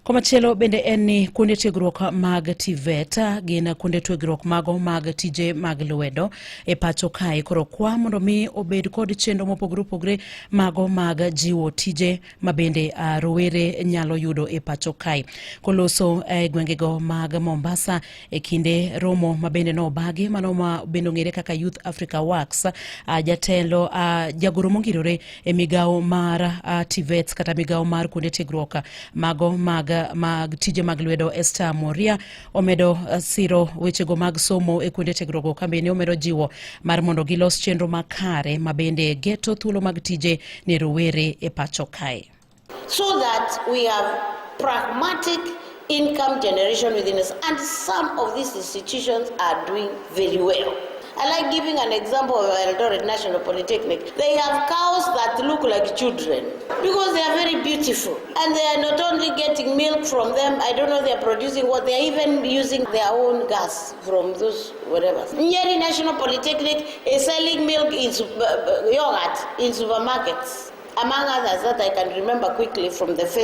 Komachielo bende en ni kuonde tiegruok mag TVET gin kuonde tiegruok mago mag tije mag lwedo e pacho kae koro kwa mondo mi obed kod chenro mopogore opogore mago mag jiwo tije ma bende rowere nyalo yudo e pacho kae. Koloso e gwengego mag Mombasa e kinde romo ma bende nobagi mano ma bende ong'ere kaka Youth Africa Works, jatelo jagoro mongirore e migawo mar TVETs kata migawo mar kuonde tiegruok mago mag tije mag lwedo Esther Moria omedo siro wechego mag somo e kuonde tiegruokgo ka bende omedo jiwo mar mondo gilos chenro makare ma bende geto thuolo mag tije ne rowere e pacho kae. So that we have pragmatic income generation within us, and some of these institutions are doing very well. I like giving an example of Eldoret National Polytechnic. They have cows that look like children because they are very beautiful. And they are not only getting milk from them, I don't know they are producing what, they are even using their own gas from those whatever. Nyeri National Polytechnic is selling milk in yogurt in supermarkets, among others that I can remember quickly from the face.